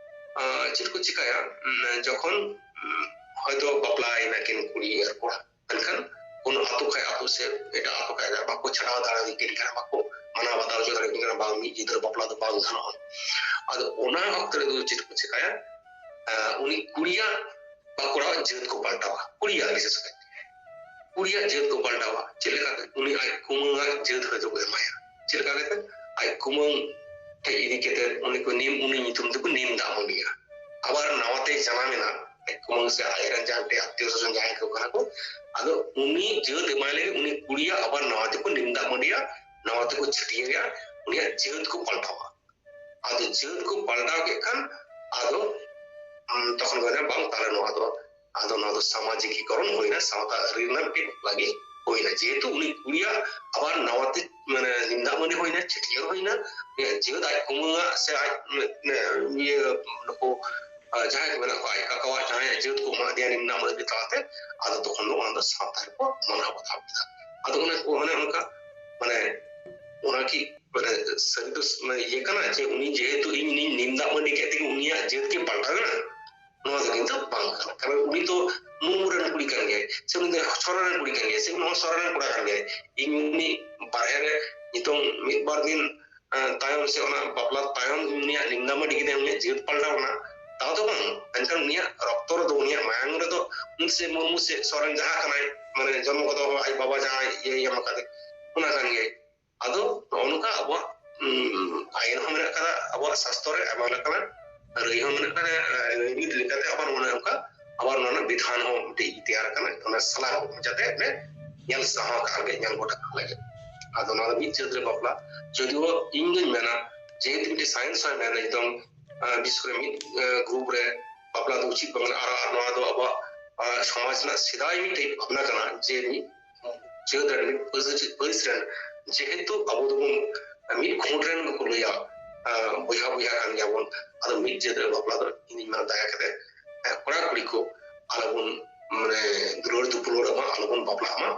ᱟᱸ, ᱪᱮᱫ ᱠᱚ ᱪᱤᱠᱟᱹᱭᱟ? ᱩᱸ, ᱡᱚᱠᱷᱚᱱ, ᱩᱸ, ᱦᱚᱭᱛᱳ ᱵᱟᱯᱞᱟᱭᱮᱱᱟ ᱠᱤᱱ ᱠᱩᱲᱤ ᱟᱨ ᱠᱚᱲᱟ, ᱢᱮᱱᱠᱷᱟᱱ ᱠᱳᱱᱳ ᱟᱛᱳ ᱠᱷᱚᱱ ᱟᱛᱳ ᱥᱮ ᱮᱴᱟᱜ ᱟᱛᱳ ᱠᱷᱚᱱ ᱮᱴᱟᱜ ᱵᱟᱠᱚ ᱪᱷᱟᱰᱟᱣ ᱫᱟᱲᱮᱭᱟᱠᱤᱱ ᱠᱟᱱᱟ, ᱵᱟᱠᱚ ᱢᱟᱱᱟᱣ ᱵᱟᱛᱟᱣ ᱦᱚᱪᱚ ᱫᱟᱲᱮᱭᱟᱠᱤᱱ ᱠᱟᱱᱟ, ᱵᱟᱝ, ᱢᱤᱫ ᱜᱤᱫᱽᱨᱟᱹ ᱵᱟᱯᱞᱟ ᱫᱚ ᱵᱟᱝ ᱜᱟᱱᱚᱜᱼᱟ᱾ ᱟᱫᱚ ᱚᱱᱟ ᱚᱠᱛᱚ ᱨᱮᱫᱚ ᱪᱮᱫ ᱠᱚ ᱪᱤᱠᱟᱹᱭᱟ? ᱟᱸ, ᱩᱱᱤ ᱠᱩᱲᱤᱭᱟᱜ ᱵᱟ ᱠᱚᱲᱟᱣᱟᱜ ᱡᱟᱹᱛ ᱠᱚ ᱯᱟᱞᱴᱟᱣᱟ, ᱠᱩᱲᱤᱭᱟᱜ ᱵᱤᱥᱮᱥ ᱠᱟᱭᱛᱮ᱾ ᱠᱩᱲᱤᱭᱟᱜ ᱡᱟᱹᱛ ᱠᱚ ᱯᱟᱞᱴᱟᱣᱟ᱾ ᱪᱮᱫ ᱞᱮᱠᱟᱛᱮ? ᱩᱱᱤ ᱟᱡ ᱠᱩᱢᱟᱹᱝᱟᱜ ᱡᱟᱹᱛ ᱦᱚᱭᱛᱳ ᱠᱚ ᱮᱢᱟᱭᱟ᱾ ᱪᱮᱫ ᱞᱮᱠᱟ ᱠᱟᱛᱮ? ᱟᱡ ᱠᱩᱢᱟᱹᱝ ᱴᱷᱮᱡ ᱤᱫᱤ ᱠᱟᱛᱮ ᱩᱱᱤ ᱠᱚ ᱱᱤᱢ, ᱩᱱᱤ ᱧᱩᱛᱩᱢ ᱛᱮᱠᱚ ᱱᱤᱢ ᱫᱟᱜ ᱢᱟᱹᱰᱤᱭᱟ᱾ ᱟᱵᱟᱨ ᱱᱟᱣᱟ ᱛᱮᱭ ᱡᱟᱱᱟᱢ ᱮᱱᱟ, ᱟᱡ ᱠᱩᱢᱟᱹᱝ ᱥᱮ ᱟᱡ ᱨᱮᱱ ᱡᱟᱦᱟᱸᱭ ᱢᱤᱫᱴᱮᱡ ᱟᱛᱛᱤᱭᱚ ᱥᱚᱡᱚᱱ ᱡᱟᱦᱟᱸᱭ ᱠᱚ ᱠᱟᱱᱟ ᱠᱚ, ᱟᱫᱚ ᱩᱱᱤ ᱡᱟᱹᱛ ᱮᱢᱟᱭ ᱞᱟᱹᱜᱤᱫ ᱩᱱᱤ ᱠᱩᱲᱤᱭᱟᱜ ᱟᱵᱟᱨ ᱱᱟᱣᱟ ᱛᱮᱠᱚ ᱱᱤᱢ ᱫᱟᱜ ᱢᱟᱹᱰᱤᱭᱟ, ᱱᱟᱣᱟ ᱛᱮᱠᱚ ᱪᱷᱟᱹᱴᱭᱟᱹᱨᱮᱭᱟ, ᱩᱱᱤᱭᱟᱜ ᱡᱟᱹᱛ ᱠᱚ ᱯᱟᱞᱴᱟᱣᱟ᱾ ᱟᱫᱚ ᱡᱟᱹᱛ ᱠᱚ ᱯᱟᱞᱴᱟᱣ ᱠᱮᱫ ᱠᱷᱟᱱ ᱟᱫᱚ, ᱩᱸ, ᱛᱚᱠᱷᱚᱱ ᱠᱚ ᱢᱮᱱᱟ, ᱵᱟᱝ, ᱛᱟᱦᱞᱮ ᱱᱚᱣᱟ ᱫᱚ, ᱟᱫᱚ ᱱᱚᱣᱟ ᱫᱚ ᱥᱟᱢᱟᱡᱤᱠᱤᱠᱚᱨᱚᱱ ᱦᱩᱭᱱᱟ, ᱥᱟᱶᱛᱟ ᱟᱹᱨᱤ ᱨᱮᱱᱟᱜ ᱢᱤᱫᱴᱮᱱ ᱵᱟᱯᱞᱟ ᱜᱮ ᱦᱩᱭᱱᱟ᱾ ᱡᱮᱦᱮᱛᱩ ᱩᱱᱤ ᱠᱩᱲᱤᱭᱟᱜ ᱟᱵᱟᱨ ᱱᱟᱣᱟᱛᱮ, ᱢᱟᱱᱮ, ᱱᱤᱢ ᱫᱟᱜ ᱢᱟᱹᱰᱤ ᱦᱩᱭᱱᱟ, ᱪᱷᱟᱹᱴᱭᱟᱹᱨ ᱦᱩᱭᱱᱟ, ᱩᱱᱤᱭᱟᱜ ᱡᱟᱹᱛ ᱟᱡ ᱠᱩᱢᱟᱹᱝᱟᱜ ᱥᱮ ᱟᱡ, ᱢᱟᱱᱮ, ᱤᱭᱟᱹ, ᱱᱩᱠᱩ, ᱟᱸ, ᱡᱟᱦᱟᱸᱭ ᱠᱚ ᱢᱮᱱᱟᱜ ᱠᱚᱣᱟ, ᱟᱡ ᱠᱟᱠᱟᱣᱟᱜ ᱡᱟᱦᱟᱸᱭᱟᱜ ᱡᱟᱹᱛ ᱠᱚ ᱮᱢᱟ ᱫᱮᱭᱟ ᱱᱤᱢ ᱫᱟᱜ ᱢᱟᱹᱰᱤ ᱛᱟᱞᱟᱛᱮ, ᱟᱫᱚ ᱛᱚᱠᱷᱚᱱ ᱫᱚ ᱚᱱᱟ ᱫᱚ ᱥᱟᱶᱛᱟ ᱨᱮᱠᱚ ᱢᱟᱱᱟᱣ ᱵᱟᱛᱟᱣ ᱠᱮᱫᱟ᱾ ᱟᱫᱚ ᱚᱱᱮ, ᱚᱱᱮ ᱚᱱᱠᱟ, ᱢᱟᱱᱮ, ᱚᱱᱟ ᱠᱤ ᱢᱟᱱᱮ ᱥᱟᱹᱨᱤ ᱫᱚ ᱥ-, ᱢᱟᱱᱮ ᱤᱭᱟᱹ ᱠᱟᱱᱟ ᱡᱮ ᱩᱱᱤ ᱡᱮᱦᱮᱛᱩ ᱤᱧ ᱩᱱᱤᱧ ᱱᱤᱢ ᱫᱟᱜ ᱢᱟᱹᱰᱤ ᱠᱮᱫ ᱛᱮᱜᱮ ᱩᱱᱤᱭᱟᱜ ᱡᱟᱹᱛ ᱜᱮ ᱯᱟᱞᱴᱟᱣ ᱮᱱᱟ? ᱱᱚᱣᱟ ᱫᱚ ᱠᱤᱱᱛᱩ ᱵᱟᱝ ᱠᱟᱱᱟ᱾ ᱠᱟᱨᱚᱱ ᱩᱱᱤ ᱫᱚ ᱢᱩᱨᱢᱩ ᱨᱮᱱ ᱠᱩᱲᱤ ᱠᱟᱱ ᱜᱮᱭᱟᱭ, ᱥᱮ ᱩᱱᱤ ᱫᱚ ᱥᱚᱨᱮᱱ ᱨᱮᱱ ᱠᱩᱲᱤ ᱠᱟᱱ ᱜᱮᱭᱟᱭ, ᱥᱮ ᱩᱱᱤ ᱦᱚᱸ ᱥᱚᱨᱮᱱ ᱨᱮᱱ ᱠᱚᱲᱟ ᱠᱟᱱ ᱜᱮᱭᱟᱭ᱾ ᱤᱧ ᱩᱱᱤ ᱵᱟᱨᱦᱮ ᱨᱮ ᱱᱤᱛᱚᱝ ᱢᱤᱫ ᱵᱟᱨ ᱫᱤᱱ, ᱮᱸ, ᱛᱟᱭᱚᱢ ᱥᱮ ᱚᱱᱟ ᱵᱟᱯᱞᱟ ᱛᱟᱭᱚᱢ ᱩᱱᱤᱭᱟᱜ ᱱᱤᱢ ᱫᱟᱜ ᱢᱟᱹᱰᱤ ᱠᱮᱫᱟᱭ, ᱩᱱᱤᱭᱟᱜ ᱡᱟᱹᱛ ᱯᱟᱞᱴᱟᱣ ᱮᱱᱟ, ᱛᱟᱣ ᱫᱚ ᱵᱟᱝ᱾ ᱢᱮᱱᱠᱷᱟᱱ ᱩᱱᱤᱭᱟᱜ ᱨᱚᱠᱛᱚ ᱨᱮᱫᱚ, ᱩᱱᱤᱭᱟᱜ ᱢᱟᱭᱟᱝ ᱨᱮᱫᱚ ᱩᱱᱤ ᱥᱮ ᱢᱩᱨᱢᱩ ᱥᱮ ᱥᱚᱨᱮᱱ ᱡᱟᱦᱟᱸ ᱠᱟᱱᱟᱭ, ᱢᱟᱱᱮ ᱡᱚᱱᱢᱚᱜᱚᱛᱚ ᱵᱷᱟᱵᱮ ᱟᱡ ᱵᱟᱵᱟ ᱡᱟᱦᱟᱸᱭ ᱤᱭᱟᱹᱭ ᱮᱢ ᱟᱠᱟᱫᱮ, ᱚᱱᱟ ᱠᱟᱱ ᱜᱮᱭᱟᱭ᱾ ᱟᱫᱚ ᱱᱚᱜᱼᱚ ᱱᱚᱝᱠᱟ ᱟᱵᱚᱣᱟᱜ, ᱩᱸ, ᱟᱭᱤᱱ ᱦᱚᱸ ᱢᱮᱱᱟᱜ ᱠᱟᱫᱟ, ᱟᱵᱚᱣᱟᱜ ᱥᱟᱥᱛᱚ ᱨᱮ ᱟᱭᱢᱟ ᱞᱮᱠᱟᱱᱟᱜ ᱨᱟᱹᱭ ᱦᱚᱸ ᱢᱮᱱᱟᱜ ᱠᱟᱱᱟ, ᱢᱤᱫ ᱞᱮᱠᱟᱛᱮ ᱟᱵᱟᱨ ᱚᱱᱮ ᱚᱱᱠᱟ ᱟᱵᱟᱨ ᱚᱱᱟ ᱨᱮᱱᱟᱜ ᱵᱤᱫᱷᱟᱱ ᱦᱚᱸ ᱢᱤᱫᱴᱤᱡ ᱛᱮᱭᱟᱨ ᱟᱠᱟᱱᱟ, ᱚᱱᱟ ᱥᱟᱞᱟ ᱡᱟᱛᱮ ᱚᱱᱮ ᱧᱮᱞ ᱥᱟᱦᱟᱣ ᱠᱟᱜ ᱞᱟᱹᱜᱤᱫ, ᱧᱮᱞ ᱜᱚᱴᱟ ᱠᱟᱜ ᱞᱟᱹᱜᱤᱫ᱾ ᱟᱫᱚ ᱱᱚᱣᱟ ᱫᱚ ᱢᱤᱫ ᱡᱟᱹᱛ ᱨᱮ ᱵᱟᱯᱞᱟ, ᱡᱚᱫᱤᱣ ᱤᱧ ᱫᱚᱧ ᱢᱮᱱᱟ ᱡᱮᱦᱮᱛᱩ ᱢᱤᱫᱴᱤᱡ ᱥᱟᱭᱮᱱᱥ ᱦᱚᱸᱭ ᱢᱮᱱᱟ ᱮᱠᱫᱚᱢ ᱵᱤᱥᱮᱥ ᱠᱚᱨᱮ ᱢᱤᱫ ᱜᱨᱩᱯ ᱨᱮ ᱵᱟᱯᱞᱟ ᱫᱚ ᱩᱪᱤᱛ ᱵᱟᱝ ᱠᱟᱱᱟ᱾ ᱟᱨ ᱱᱚᱣᱟ ᱫᱚ ᱟᱵᱚᱣᱟᱜ ᱥᱚᱢᱟᱡᱽ ᱨᱮᱱᱟᱜ ᱥᱮᱫᱟᱭ ᱢᱤᱫᱴᱮᱡ ᱵᱷᱟᱵᱽᱱᱟ ᱠᱟᱱᱟ ᱡᱮ ᱢᱤᱫ ᱡᱟᱹᱛ ᱨᱮᱱ ᱢᱤᱫ ᱯᱟᱹᱨᱤᱥ ᱨᱮᱱ ᱡᱮᱦᱮᱛᱩ ᱟᱵᱚ ᱫᱚᱵᱚᱱ ᱢᱤᱫ ᱠᱷᱩᱸᱴ ᱨᱮᱱ ᱜᱮᱠᱚ ᱞᱟᱹᱭᱟ, ᱵᱚᱭᱦᱟ ᱵᱚᱭᱦᱟ ᱠᱟᱱ ᱜᱮᱭᱟᱵᱚᱱ᱾ ᱟᱫᱚ ᱢᱤᱫ ᱡᱟᱹᱛ ᱨᱮ ᱵᱟᱯᱞᱟ ᱫᱚ ᱤᱧ ᱢᱮᱱᱟ ᱫᱟᱭᱟ ᱠᱟᱛᱮ ᱠᱚᱲᱟ ᱠᱩᱲᱤ ᱠᱚ ᱟᱞᱚᱵᱚᱱ ᱢᱟᱱᱮ ᱫᱩᱞᱟᱹᱲ ᱫᱩᱯᱩᱞᱟᱹᱲᱚᱜ ᱢᱟ, ᱟᱞᱚᱵᱚᱱ ᱵᱟᱯᱞᱟᱜ ᱢᱟ᱾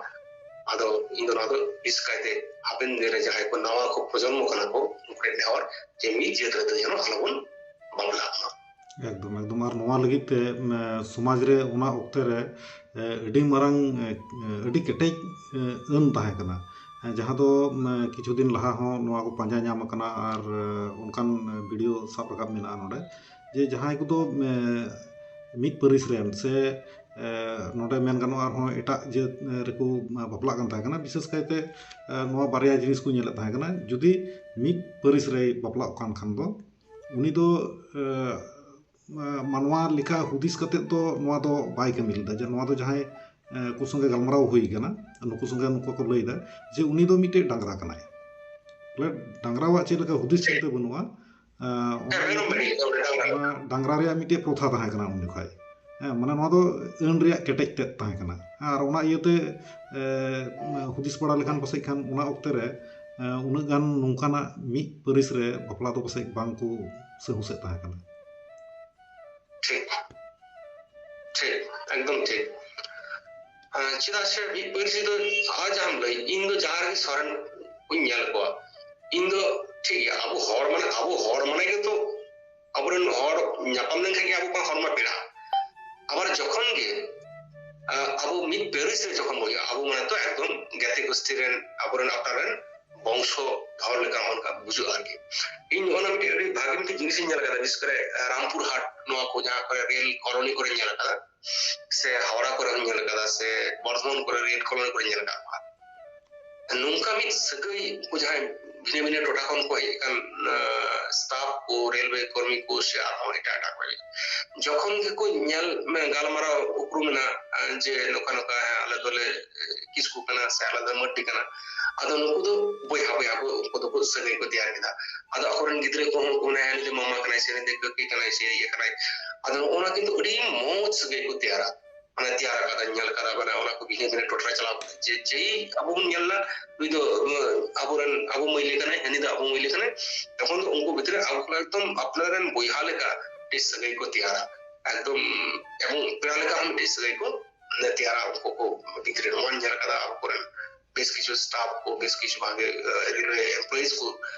ᱟᱫᱚ ᱤᱧ ᱫᱚ ᱱᱚᱣᱟ ᱫᱚ ᱵᱤᱥᱮᱥ ᱠᱟᱭᱛᱮ ᱦᱟᱯᱮᱱ ᱫᱤᱱ ᱨᱮ ᱡᱟᱦᱟᱸᱭ ᱠᱚ ᱱᱟᱣᱟ ᱠᱚ ᱯᱨᱚᱡᱚᱱᱢᱚ ᱠᱟᱱᱟ ᱠᱚ, ᱩᱱᱠᱩ ᱴᱷᱮᱱ ᱱᱮᱦᱚᱨ ᱡᱮ ᱢᱤᱫ ᱡᱟᱹᱛ ᱨᱮᱫᱚ ᱡᱮᱱᱚ ᱟᱞᱚᱵᱚᱱ ᱵᱟᱯᱞᱟᱜ ᱢᱟ᱾ ᱮᱠᱫᱚᱢ ᱮᱠᱫᱚᱢ᱾ ᱟᱨ ᱱᱚᱣᱟ ᱞᱟᱹᱜᱤᱫ ᱛᱮ ᱥᱚᱢᱟᱡᱽ ᱨᱮ ᱚᱱᱟ ᱚᱠᱛᱮ ᱨᱮ ᱟᱹᱰᱤ ᱢᱟᱨᱟᱝ ᱟᱹᱰᱤ ᱠᱮᱴᱮᱡ ᱟᱹᱱ ᱛᱟᱦᱮᱸ ᱠᱟᱱᱟ, ᱡᱟᱦᱟᱸ ᱫᱚ ᱠᱤᱪᱷᱩ ᱫᱤᱱ ᱞᱟᱦᱟ ᱦᱚᱸ ᱱᱚᱣᱟ ᱠᱚ ᱯᱟᱸᱡᱟ ᱧᱟᱢ ᱟᱠᱟᱱᱟ ᱟᱨ ᱚᱱᱠᱟᱱ ᱵᱷᱤᱰᱤᱭᱳ ᱥᱟᱵ ᱨᱟᱠᱟᱵ ᱢᱮᱱᱟᱜᱼᱟ ᱱᱚᱰᱮ, ᱡᱮ ᱡᱟᱦᱟᱸᱭ ᱠᱚᱫᱚ ᱢᱤᱫ ᱯᱟᱹᱨᱤᱥ ᱨᱮᱱ ᱥᱮ ᱱᱚᱰᱮ ᱢᱮᱱ ᱜᱟᱱᱚᱜᱼᱟ ᱟᱨᱦᱚᱸ ᱮᱴᱟᱜ ᱡᱟᱹᱛ ᱨᱮᱠᱚ ᱵᱟᱯᱞᱟᱜ ᱠᱟᱱ ᱛᱟᱦᱮᱸ ᱠᱟᱱᱟ, ᱵᱤᱥᱮᱥ ᱠᱟᱭᱛᱮ ᱱᱚᱣᱟ ᱵᱟᱨᱭᱟ ᱡᱤᱱᱤᱥ ᱠᱚ ᱧᱮᱞᱮᱫ ᱛᱟᱦᱮᱸ ᱠᱟᱱᱟ᱾ ᱡᱩᱫᱤ ᱢᱤᱫ ᱯᱟᱹᱨᱤᱥ ᱨᱮᱭ ᱵᱟᱯᱞᱟᱜ ᱠᱟᱱ ᱠᱷᱟᱱ ᱫᱚ ᱩᱱᱤ ᱫᱚ ᱢᱟᱱᱣᱟ ᱞᱮᱠᱟ ᱦᱩᱫᱤᱥ ᱠᱟᱛᱮᱫ ᱫᱚ ᱱᱚᱣᱟ ᱫᱚ ᱵᱟᱭ ᱠᱟᱹᱢᱤ ᱞᱮᱫᱟ, ᱡᱮ ᱱᱚᱣᱟ ᱫᱚ ᱡᱟᱦᱟᱸᱭ ᱠᱚ ᱥᱚᱸᱜᱮ ᱜᱟᱞᱢᱟᱨᱟᱣ ᱦᱩᱭ ᱠᱟᱱᱟ, ᱱᱩᱠᱩ ᱥᱚᱸᱜᱮ ᱱᱩᱠᱩ ᱠᱚ ᱞᱟᱹᱭᱫᱟ ᱡᱮ ᱩᱱᱤ ᱫᱚ ᱢᱤᱫᱴᱮᱡ ᱰᱟᱝᱨᱟ ᱠᱟᱱᱟᱭ᱾ ᱵᱚᱞᱮ ᱰᱟᱝᱨᱟᱣᱟᱜ ᱪᱮᱫ ᱞᱮᱠᱟ ᱦᱩᱫᱤᱥ ᱪᱤᱱᱛᱟᱹ ᱵᱟᱹᱱᱩᱜᱼᱟ, ᱚᱱᱟ ᱰᱟᱝᱨᱟ ᱨᱮᱭᱟᱜ ᱢᱤᱫᱴᱮᱡ ᱯᱨᱚᱛᱷᱟ ᱛᱟᱦᱮᱸ ᱠᱟᱱᱟ ᱩᱱ ᱡᱚᱠᱷᱟᱡ᱾ ᱦᱮᱸ, ᱢᱟᱱᱮ ᱱᱚᱣᱟ ᱫᱚ ᱟᱹᱱ ᱨᱮᱭᱟᱜ ᱠᱮᱴᱮᱡ ᱛᱮᱫ ᱛᱟᱦᱮᱸ ᱠᱟᱱᱟ᱾ ᱟᱨ ᱚᱱᱟ ᱤᱭᱟᱹᱛᱮ ᱦᱩᱫᱤᱥ ᱵᱟᱲᱟ ᱞᱮᱠᱷᱟᱱ ᱯᱟᱥᱮᱡ ᱠᱷᱟᱱ ᱚᱱᱟ ᱚᱠᱛᱮ ᱨᱮ ᱩᱱᱟᱹᱜ ᱜᱟᱱ ᱱᱚᱝᱠᱟᱱᱟᱜ ᱢᱤᱫ ᱯᱟᱹᱨᱤᱥ ᱨᱮ ᱵᱟᱯᱞᱟ ᱫᱚ ᱯᱟᱥᱮᱡ ᱵᱟᱝ ᱠᱚ ᱥᱟᱹᱦᱩᱥᱮᱫ ᱛᱟᱦᱮᱸ ᱠᱟᱱᱟ᱾ ᱴᱷᱤᱠ, ᱴᱷᱤᱠ, ᱮᱠᱫᱚᱢ ᱴᱷᱤᱠ᱾ ᱪᱮᱫᱟᱜ ᱥᱮ ᱢᱤᱫ ᱯᱟᱹᱨᱥᱤ ᱫᱚ ᱟᱨ ᱡᱟᱦᱟᱸᱢ ᱞᱟᱹᱭ, ᱤᱧ ᱫᱚ ᱡᱟᱦᱟᱸ ᱨᱮᱜᱮ ᱥᱚᱨᱮᱱ ᱠᱚᱧ ᱧᱮᱞ ᱠᱚᱣᱟ, ᱤᱧ ᱫᱚ ᱴᱷᱤᱠ ᱜᱮᱭᱟ, ᱟᱵᱚ ᱦᱚᱲ ᱢᱟᱱᱮ, ᱟᱵᱚ ᱦᱚᱲ ᱢᱟᱱᱮ ᱜᱮᱛᱚ ᱟᱵᱚᱨᱮᱱ ᱦᱚᱲ ᱧᱟᱯᱟᱢ ᱞᱮᱱᱠᱷᱟᱱ ᱜᱮ ᱟᱵᱚ ᱠᱚᱣᱟᱜ ᱦᱚᱲᱢᱚ ᱯᱮᱲᱟ᱾ ᱟᱵᱟᱨ ᱡᱚᱠᱷᱚᱱ ᱜᱮ ᱟᱵᱚ ᱢᱤᱫ ᱯᱟᱹᱨᱤᱥ ᱨᱮ ᱡᱚᱠᱷᱚᱱ ᱵᱚᱱ ᱦᱩᱭᱩᱜᱼᱟ, ᱟᱵᱚ ᱢᱟᱱᱮ ᱛᱚ ᱮᱠᱫᱚᱢ ᱜᱟᱛᱮ ᱜᱳᱥᱴᱤ ᱨᱮᱱ, ᱟᱵᱚᱨᱮᱱ ᱟᱯᱱᱟᱨ ᱨᱮᱱ ᱵᱚᱝᱥᱚ ᱦᱚᱲ ᱞᱮᱠᱟ ᱚᱱᱠᱟ ᱵᱩᱡᱷᱟᱹᱜᱼᱟ ᱟᱨᱠᱤ᱾ ᱤᱧ ᱱᱚᱜᱼᱚ ᱱᱟ ᱢᱤᱫᱴᱮᱡ ᱟᱹᱰᱤ ᱵᱷᱟᱜᱮ ᱢᱤᱫᱴᱮᱡ ᱡᱤᱱᱤᱥ ᱤᱧ ᱧᱮᱞ ᱟᱠᱟᱫᱟ, ᱵᱤᱥᱮᱥ ᱠᱚᱨᱮ ᱨᱟᱢᱯᱩᱨ ᱦᱟᱴ, ᱱᱚᱣᱟ ᱠᱚ ᱡᱟᱦᱟᱸ ᱠᱚᱨᱮ ᱨᱮᱞ ᱠᱚᱞᱚᱱᱤ ᱠᱚᱨᱮ ᱧᱮᱞ ᱟᱠᱟᱫᱟ, ᱥᱮ ᱦᱟᱣᱲᱟ ᱠᱚᱨᱮ ᱦᱚᱸ ᱧᱮᱞ ᱟᱠᱟᱫᱟ, ᱥᱮ ᱵᱚᱨᱫᱷᱚᱢᱟᱱ ᱠᱚᱨᱮ ᱨᱮᱞ ᱠᱚᱞᱚᱱᱤ ᱠᱚᱨᱮ ᱧᱮᱞ ᱟᱠᱟᱫ ᱠᱚᱣᱟ᱾ ᱱᱚᱝᱠᱟ ᱢᱤᱫ ᱥᱟᱹᱜᱟᱹᱭ, ᱩᱱᱠᱩ ᱡᱟᱦᱟᱸᱭ ᱵᱷᱤᱱᱟᱹ ᱵᱷᱤᱱᱟᱹ ᱴᱚᱴᱷᱟ ᱠᱷᱚᱱ ᱠᱚ ᱦᱮᱡ ᱟᱠᱟᱱ ᱥᱴᱟᱯ ᱠᱚ, ᱨᱮᱞᱣᱮ ᱠᱚᱨᱢᱤ ᱠᱚ ᱥᱮ ᱟᱨᱦᱚᱸ ᱮᱴᱟᱜ ᱮᱴᱟᱜ ᱠᱚ, ᱡᱚᱠᱷᱚᱱ ᱜᱮᱠᱚ ᱧᱮᱞ ᱜᱟᱞᱢᱟᱨᱟᱣ ᱩᱯᱨᱩᱢ ᱮᱱᱟ ᱡᱮ ᱱᱚᱝᱠᱟ ᱱᱚᱝᱠᱟ, ᱦᱮᱸ, ᱟᱞᱮ ᱫᱚᱞᱮ ᱠᱤᱥᱠᱩ ᱠᱟᱱᱟ ᱥᱮ ᱟᱞᱮ ᱫᱚ ᱢᱟᱹᱨᱰᱤ ᱠᱟᱱᱟ, ᱟᱫᱚ ᱱᱩᱠᱩ ᱫᱚ ᱵᱚᱭᱦᱟ ᱵᱚᱭᱦᱟ ᱠᱚ, ᱩᱱᱠᱩ ᱫᱚᱠᱚ ᱥᱟᱹᱜᱟᱹᱭ ᱠᱚ ᱛᱮᱭᱟᱨ ᱠᱮᱫᱟ᱾ ᱟᱫᱚ ᱟᱠᱚᱨᱮᱱ ᱜᱤᱫᱽᱨᱟᱹ ᱠᱚᱦᱚᱸ ᱠᱚ ᱢᱮᱱᱟ, ᱦᱮᱸ, ᱱᱩᱭ ᱫᱚ ᱢᱟᱢᱟ ᱠᱟᱱᱟᱭ ᱥᱮ ᱱᱩᱭ ᱫᱚ ᱠᱟᱹᱠᱤ ᱠᱟᱱᱟᱭ ᱥᱮ ᱤᱭᱟᱹ ᱠᱟᱱᱟᱭ᱾ ᱟᱫᱚ ᱚᱱᱟ ᱠᱤᱱᱛᱩ ᱟᱹᱰᱤ ᱢᱚᱡᱽ ᱥᱟᱹᱜᱟᱹᱭ ᱠᱚ ᱛᱮᱭᱟᱨᱟ᱾ ᱢᱟᱱᱮ ᱛᱮᱭᱟᱨ ᱟᱠᱟᱫᱟ, ᱧᱮᱞ ᱟᱠᱟᱫᱟ, ᱢᱟᱱᱮ ᱚᱱᱟ ᱠᱚ ᱵᱷᱤᱱᱟᱹ ᱵᱷᱤᱱᱟᱹ ᱴᱚᱴᱷᱟ ᱨᱮ ᱪᱟᱞᱟᱣ ᱠᱟᱛᱮ ᱡᱮ ᱡᱮᱭ ᱟᱵᱚ ᱵᱚᱱ ᱧᱮᱞ ᱮᱫᱟ ᱱᱩᱭ ᱫᱚ, ᱟᱵᱚᱨᱮᱱ, ᱟᱵᱚ ᱢᱟᱹᱭᱞᱟᱹ ᱠᱟᱱᱟᱭ, ᱦᱟᱹᱱᱤ ᱫᱚ ᱟᱵᱚ ᱢᱟᱹᱭᱞᱟᱹ ᱠᱟᱱᱟᱭ, ᱛᱚᱠᱷᱚᱱ ᱫᱚ ᱩᱱᱠᱩ ᱵᱷᱤᱛᱨᱤ ᱟᱵᱚ ᱮᱠᱫᱚᱢ ᱟᱯᱱᱟᱨ ᱨᱮᱱ ᱵᱚᱭᱦᱟ ᱞᱮᱠᱟ ᱢᱤᱫᱴᱤᱡ ᱥᱟᱹᱜᱟᱹᱭ ᱠᱚ ᱛᱮᱭᱟᱨᱟ ᱮᱠᱫᱚᱢ, ᱮᱵᱚᱝ ᱯᱮᱲᱟ ᱞᱮᱠᱟ ᱦᱚᱸ ᱢᱤᱫᱴᱤᱡ ᱥᱟᱹᱜᱟᱹᱭ ᱠᱚ ᱛᱮᱭᱟᱨᱟ ᱩᱱᱠᱩ ᱠᱚ ᱵᱷᱤᱛᱨᱤ ᱨᱮ᱾ ᱱᱚᱣᱟᱧ ᱧᱮᱞ ᱟᱠᱟᱫᱟ ᱟᱵᱚ ᱠᱚᱨᱮᱱ ᱵᱮᱥ ᱠᱤᱪᱷᱩ ᱥᱴᱟᱯ ᱠᱚ, ᱵᱮᱥ ᱠᱤᱪᱷᱩ ᱵᱷᱟᱜᱮ ᱨᱮᱞᱣᱮ ᱮᱢᱯᱞᱚᱭᱤᱡ ᱠᱚ,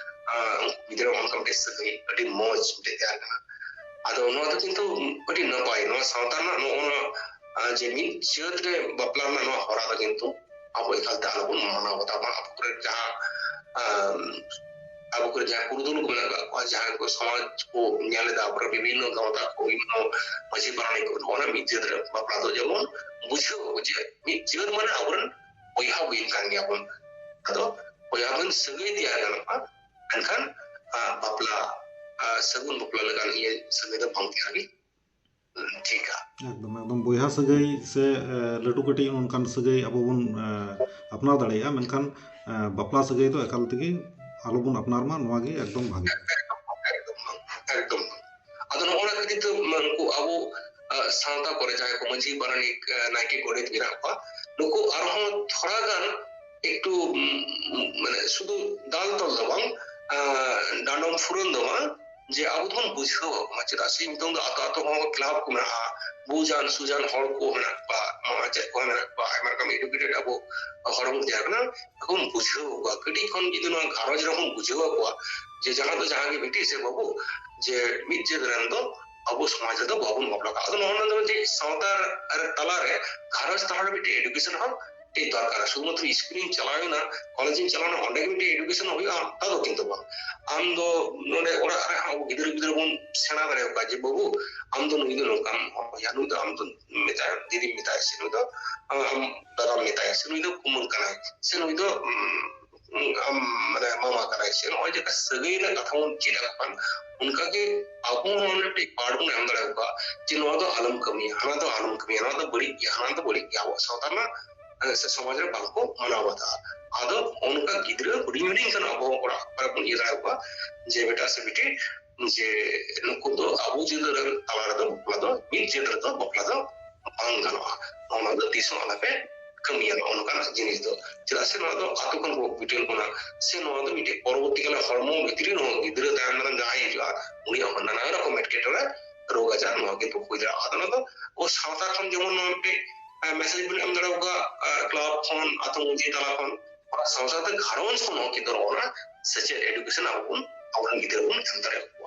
ᱟᱸ, ᱩᱱᱠᱩ ᱵᱷᱤᱛᱨᱤ ᱨᱮ ᱚᱱᱠᱟ ᱢᱤᱫᱴᱤᱡ ᱥᱟᱹᱜᱟᱹᱭ ᱟᱹᱰᱤ ᱢᱚᱡᱽ ᱢᱤᱫᱴᱤᱡ ᱛᱮᱭᱟᱨ ᱠᱟᱱᱟ᱾ ᱟᱫᱚ ᱱᱚᱣᱟ ᱫᱚ ᱠᱤᱱᱛᱩ ᱟᱹᱰᱤ ᱱᱟᱯᱟᱭ, ᱱᱚᱣᱟ ᱥᱟᱶᱛᱟ ᱨᱮᱱᱟᱜ ᱱᱚᱜᱼᱚ ᱱᱚᱣᱟ, ᱟᱸ, ᱡᱮ ᱢᱤᱫ ᱡᱟᱹᱛ ᱨᱮ ᱵᱟᱯᱞᱟ ᱨᱮᱱᱟᱜ ᱱᱚᱣᱟ ᱦᱚᱨᱟ ᱫᱚ ᱠᱤᱱᱛᱩ ᱟᱵᱚ ᱮᱠᱟᱞᱛᱮ ᱟᱞᱚᱵᱚᱱ ᱢᱟᱱᱟᱣ ᱵᱟᱛᱟᱣ ᱢᱟ᱾ ᱟᱵᱚ ᱠᱚᱨᱮ ᱡᱟᱦᱟᱸ, ᱟᱸ, ᱟᱵᱚ ᱠᱚᱨᱮ ᱡᱟᱦᱟᱸ ᱯᱩᱨᱩᱫᱷᱩᱞ ᱠᱚ ᱢᱮᱱᱟᱜ ᱟᱠᱟᱫ ᱠᱚᱣᱟ, ᱡᱟᱦᱟᱸᱭ ᱠᱚ ᱥᱚᱢᱟᱡᱽ ᱠᱚ ᱧᱮᱞ ᱮᱫᱟ, ᱟᱵᱚᱨᱮᱱ ᱵᱤᱵᱷᱤᱱᱱᱚ ᱜᱟᱶᱛᱟ ᱠᱚ, ᱵᱤᱵᱷᱤᱱᱱᱚ ᱢᱟᱹᱡᱷᱤ ᱯᱟᱨᱟᱱᱤᱠ ᱠᱚ, ᱱᱚᱜᱼᱚ ᱱᱟ ᱢᱤᱫ ᱡᱟᱹᱛ ᱨᱮ ᱵᱟᱯᱞᱟ ᱫᱚ ᱡᱮᱢᱚᱱ ᱵᱩᱡᱷᱟᱹᱣ ᱟᱵᱚ ᱡᱮ ᱢᱤᱫ ᱡᱟᱹᱛ ᱢᱟᱱᱮ ᱟᱵᱚᱨᱮᱱ ᱵᱚᱭᱦᱟ ᱵᱚᱭᱤᱱ ᱠᱟᱱ ᱜᱮᱭᱟ ᱵᱚᱱ᱾ ᱟᱫᱚ ᱵᱚᱭᱦᱟ ᱵᱚᱭᱤᱱ ᱥᱟᱹᱜᱟᱹᱭ ᱛᱮᱭᱟᱨ ᱜᱟᱱᱚᱜᱼᱟ, ᱢᱮᱱᱠᱷᱟᱱ, ᱟᱸ, ᱵᱟᱯᱞᱟ, ᱟᱸ, ᱥᱟᱹᱜᱩᱱ ᱵᱟᱯᱞᱟ ᱞᱮᱠᱟᱱ ᱤᱭᱟᱹ ᱥᱟᱹᱜᱟᱹᱭ ᱫᱚ ᱵᱟᱝ ᱛᱮᱭᱟᱨ ᱜᱮ ᱴᱷᱤᱠᱟ᱾ ᱮᱠᱫᱚᱢ, ᱮᱠᱫᱚᱢ᱾ ᱵᱚᱭᱦᱟ ᱥᱟᱹᱜᱟᱹᱭ ᱥᱮ, ᱮ, ᱞᱟᱹᱴᱩ ᱠᱟᱹᱴᱤᱡ ᱚᱱᱠᱟᱱ ᱥᱟᱹᱜᱟᱹᱭ ᱟᱵᱚ ᱵᱚᱱ, ᱮ, ᱟᱯᱱᱟᱨ ᱫᱟᱲᱮᱭᱟᱜᱼᱟ, ᱢᱮᱱᱠᱷᱟᱱ, ᱮ, ᱵᱟᱯᱞᱟ ᱥᱟᱹᱜᱟᱹᱭ ᱫᱚ ᱮᱠᱟᱞ ᱛᱮᱜᱮ ᱟᱞᱚᱵᱚᱱ ᱟᱯᱱᱟᱨ ᱢᱟ, ᱱᱚᱣᱟ ᱜᱮ ᱮᱠᱫᱚᱢ ᱵᱷᱟᱜᱮ᱾ ᱮᱠᱫᱚᱢ ᱵᱟᱝ, ᱮᱠᱫᱚᱢ ᱵᱟᱝ᱾ ᱟᱫᱚ ᱱᱚᱜᱼᱚ ᱱᱟ ᱠᱷᱟᱹᱛᱤᱨ ᱛᱮ ᱩᱱᱠᱩ ᱟᱵᱚ, ᱟ, ᱥᱟᱶᱛᱟ ᱠᱚᱨᱮ ᱡᱟᱦᱟᱸᱭ ᱠᱚ ᱢᱟᱹᱡᱷᱤ ᱯᱟᱨᱟᱱᱤᱠ, ᱟ, ᱱᱟᱭᱠᱮ ᱜᱚᱰᱮᱛ ᱢᱮᱱᱟᱜ ᱠᱚᱣᱟ, ᱱᱩᱠᱩ ᱟᱨᱦᱚᱸ ᱛᱷᱚᱲᱟ ᱜᱟᱱ ᱮᱠᱴᱩ, ᱩᱢ, ᱢᱟᱱᱮ ᱥᱩᱫᱷᱩ ᱫᱟᱞ ᱛᱚᱞ ᱫᱚ ᱵᱟᱝ, ᱟ, ᱰᱟᱸᱰᱚᱢ ᱯᱷᱩᱨᱟᱹᱱ ᱫᱚ ᱵᱟᱝ, ᱡᱮ ᱟᱵᱚ ᱫᱚᱵᱚᱱ ᱵᱩᱡᱷᱟᱹᱣ ᱟᱠᱚ ᱢᱟ᱾ ᱪᱮᱫᱟᱜ ᱥᱮ ᱱᱤᱛᱚᱝ ᱫᱚ ᱟᱛᱳ ᱟᱛᱳ ᱦᱚᱸ ᱠᱞᱟᱵᱽ ᱠᱚ ᱢᱮᱱᱟᱜᱼᱟ, ᱵᱩᱡᱟᱱ ᱥᱩᱡᱟᱱ ᱦᱚᱲ ᱠᱚ ᱢᱮᱱᱟᱜ ᱠᱚᱣᱟ, ᱢᱟᱪᱮᱫ ᱠᱚᱦᱚᱸ ᱢᱮᱱᱟᱜ ᱠᱚᱣᱟ, ᱟᱭᱢᱟ ᱨᱚᱠᱚᱢ ᱮᱰᱩᱠᱮᱴᱮᱰ ᱟᱵᱚ ᱦᱚᱲ ᱵᱚᱱ ᱛᱮᱭᱟᱨ ᱠᱟᱱᱟ, ᱟᱵᱚ ᱵᱚᱱ ᱵᱩᱡᱷᱟᱹᱣ ᱟᱠᱚᱣᱟ᱾ ᱠᱟᱹᱴᱤᱡ ᱠᱷᱚᱱ ᱡᱩᱫᱤ ᱱᱚᱣᱟ ᱜᱷᱟᱨᱚᱸᱡᱽ ᱨᱮᱦᱚᱸ ᱵᱚᱱ ᱵᱩᱡᱷᱟᱹᱣ ᱟᱠᱚᱣᱟ ᱡᱮ ᱡᱟᱦᱟᱸ ᱫᱚ ᱡᱟᱦᱟᱸ ᱜᱮ ᱵᱤᱴᱤ ᱥᱮ ᱵᱟᱹᱵᱩ, ᱡᱮ ᱢᱤᱫ ᱡᱟᱹᱛ ᱨᱮᱱ ᱫᱚ ᱟᱵᱚ ᱥᱚᱢᱟᱡᱽ ᱨᱮᱫᱚ ᱵᱟᱵᱚᱱ ᱵᱟᱯᱞᱟ ᱠᱚᱣᱟ᱾ ᱟᱫᱚ ᱱᱚᱜᱼᱚ ᱱᱚᱣᱟ ᱫᱚ ᱢᱤᱫᱴᱤᱡ ᱥᱟᱶᱛᱟ ᱨᱮ ᱛᱟᱞᱟᱨᱮ ᱜᱷᱟᱨᱚᱸᱡᱽ ᱛᱟᱞᱟᱨᱮ ᱢᱤᱫᱴᱤᱡ ᱮᱰᱩᱠᱮᱥᱚᱱ ᱦᱚᱸ ᱢᱤᱫᱴᱮᱡ ᱫᱚᱨᱠᱟᱨ᱾ ᱥᱩᱫᱷᱩᱢᱟᱛᱨᱚ ᱥᱠᱩᱞᱤᱧ ᱪᱟᱞᱟᱣ ᱮᱱᱟ, ᱠᱚᱞᱮᱡᱤᱧ ᱪᱟᱞᱟᱣ ᱮᱱᱟ, ᱚᱸᱰᱮ ᱜᱮ ᱢᱤᱫᱴᱮᱡ ᱮᱰᱩᱠᱮᱥᱚᱱ ᱦᱩᱭᱩᱜᱼᱟ, ᱚᱱᱠᱟ ᱫᱚ ᱠᱤᱱᱛᱩ ᱵᱟᱝ᱾ ᱟᱢ ᱫᱚ ᱱᱚᱰᱮ ᱚᱲᱟᱜ ᱨᱮ ᱟᱵᱚ ᱜᱤᱫᱽᱨᱟᱹ ᱯᱤᱫᱽᱨᱟᱹ ᱵᱚᱱ ᱥᱮᱬᱟ ᱫᱟᱲᱮᱭᱟᱠᱚᱣᱟ ᱡᱮ, "ᱵᱟᱹᱵᱩ, ᱟᱢ ᱫᱚ ᱱᱩᱭ ᱫᱚ ᱱᱚᱝᱠᱟᱢ ᱦᱚᱦᱚᱭᱟ, ᱱᱩᱭ ᱫᱚ ᱟᱢ ᱫᱚ ᱢᱮᱛᱟᱭᱟ, ᱫᱤᱫᱤᱢ ᱢᱮᱛᱟᱭᱟ ᱥᱮ ᱱᱩᱭ ᱫᱚ ᱟᱢ ᱫᱟᱫᱟᱢ ᱢᱮᱛᱟᱭᱟ ᱥᱮ ᱱᱩᱭ ᱫᱚ ᱠᱩᱢᱟᱹᱝ ᱠᱟᱱᱟᱭ ᱥᱮ ᱱᱩᱭ ᱫᱚ, ᱩᱢ, ᱟᱢ ᱢᱟᱱᱮ ᱢᱟᱢᱟ ᱠᱟᱱᱟᱭ ᱥᱮ", ᱱᱚᱜᱼᱚᱭ ᱡᱮ ᱥᱟᱹᱜᱟᱹᱭ ᱨᱮᱱᱟᱜ ᱠᱟᱛᱷᱟ ᱵᱚᱱ ᱪᱮᱫ ᱟᱠᱚ ᱠᱟᱱ, ᱚᱱᱠᱟᱜᱮ ᱟᱵᱚ ᱦᱚᱸ ᱚᱱᱟ ᱢᱤᱫᱴᱮᱡ ᱯᱟᱨᱴ ᱵᱚᱱ ᱮᱢ ᱫᱟᱲᱮᱭᱟᱠᱚᱣᱟ ᱡᱮ ᱱᱚᱣᱟ ᱫᱚ ᱟᱞᱚᱢ ᱠᱟᱹᱢᱤᱭᱟ, ᱦᱟᱱᱟ ᱫᱚ ᱟᱞᱚᱢ ᱠᱟᱹᱢᱤᱭᱟ, ᱱᱚᱣᱟ ᱫᱚ ᱵᱟᱹᱲᱤᱡ ᱜᱮᱭᱟ, ᱦᱟᱱᱟ ᱫᱚ ᱵᱟᱹᱲᱤᱡ ᱜᱮᱭᱟ᱾ ᱟᱵᱚᱣᱟᱜ ᱥᱟᱶᱛᱟ ᱨᱮᱱᱟᱜ, ᱮ, ᱥᱮ ᱥᱚᱢᱟᱡᱽ ᱨᱮ ᱵᱟᱝᱠᱚ ᱢᱟᱱᱟᱣ ᱵᱟᱛᱟᱣᱟ᱾ ᱟᱫᱚ ᱚᱱᱠᱟ ᱜᱤᱫᱽᱨᱟᱹ ᱦᱩᱰᱤᱧ ᱦᱩᱰᱤᱧ ᱠᱷᱚᱱ ᱟᱵᱚ ᱚᱲᱟᱜ ᱠᱚᱨᱮ ᱵᱚᱱ ᱤᱭᱟᱹ ᱫᱟᱲᱮᱭᱟᱠᱚᱣᱟ ᱡᱮ, "ᱵᱮᱴᱟ ᱥᱮ ᱵᱤᱴᱤ, ᱡᱮ ᱱᱩᱠᱩ ᱫᱚ ᱟᱵᱚ ᱡᱟᱹᱛ ᱨᱮᱱ ᱛᱟᱞᱟ ᱨᱮᱫᱚ ᱵᱟᱯᱞᱟ ᱫᱚ, ᱢᱤᱫ ᱡᱟᱹᱛ ᱨᱮᱫᱚ ᱵᱟᱯᱞᱟ ᱫᱚ ᱵᱟᱝ ᱜᱟᱱᱚᱜᱼᱟ, ᱚᱱᱟ ᱫᱚ ᱛᱤᱥ ᱦᱚᱸ ᱟᱞᱚᱯᱮ ᱠᱟᱹᱢᱤᱭᱟ ᱱᱚᱜᱼᱚ ᱱᱚᱝᱠᱟᱱᱟᱜ ᱡᱤᱱᱤᱥ ᱫᱚ᱾ ᱪᱮᱫᱟᱜ ᱥᱮ ᱱᱚᱣᱟ ᱫᱚ ᱟᱛᱳ ᱠᱷᱚᱱ ᱠᱚ ᱵᱤᱴᱟᱹᱣ ᱵᱚᱱᱟ, ᱥᱮ ᱱᱚᱣᱟ ᱫᱚ ᱢᱤᱫᱴᱮᱡ ᱯᱚᱨᱚᱵᱚᱨᱛᱤ ᱠᱟᱞ ᱦᱚᱲᱢᱚ ᱵᱷᱤᱛᱨᱤ ᱨᱮᱦᱚᱸ ᱜᱤᱫᱽᱨᱟᱹ ᱛᱟᱭᱚᱢ ᱫᱟᱨᱟᱢ ᱡᱟᱦᱟᱸᱭ ᱦᱤᱡᱩᱜᱼᱟ, ᱩᱱᱤᱭᱟᱜ ᱦᱚᱸ ᱱᱟᱱᱟ ᱨᱚᱠᱚᱢ ᱮᱴᱠᱮᱴᱚᱬᱮ, ᱨᱳᱜᱽ ᱟᱡᱟᱨ, ᱱᱚᱣᱟ ᱠᱤᱱᱛᱩ ᱦᱩᱭ ᱫᱟᱲᱮᱭᱟᱜᱼᱟ᱾ ᱟᱫᱚ ᱱᱚᱣᱟ ᱫᱚ ᱟᱵᱚ ᱥᱟᱶᱛᱟ ᱠᱷᱚᱱ ᱡᱮᱢᱚᱱ ᱱᱚᱣᱟ ᱢᱤᱫᱴᱮᱡ, ᱮ, ᱢᱮᱥᱮᱡᱽ ᱵᱚᱱ ᱮᱢ ᱫᱟᱲᱮᱭᱟᱠᱚᱣᱟ, ᱮ, ᱠᱞᱟᱵᱽ ᱠᱷᱚᱱ, ᱟᱛᱳ ᱢᱟᱹᱡᱷᱤ ᱛᱟᱞᱟ ᱠᱷᱚᱱ, ᱚᱱᱟ ᱥᱟᱶ ᱥᱟᱶᱛᱮ ᱜᱷᱟᱨᱚᱸᱡᱽ ᱠᱷᱚᱱ ᱦᱚᱸ ᱠᱤᱱᱛᱩ ᱱᱚᱜᱼᱚ ᱱᱟ ᱥᱮᱪᱮᱫ ᱮᱰᱩᱠᱮᱥᱚᱱ ᱟᱵᱚ ᱵᱚᱱ, ᱟᱵᱚᱨᱮᱱ ᱜᱤᱫᱽᱨᱟᱹ ᱵᱚᱱ ᱮᱢ ᱫᱟᱲᱮᱭᱟᱠᱚᱣᱟ᱾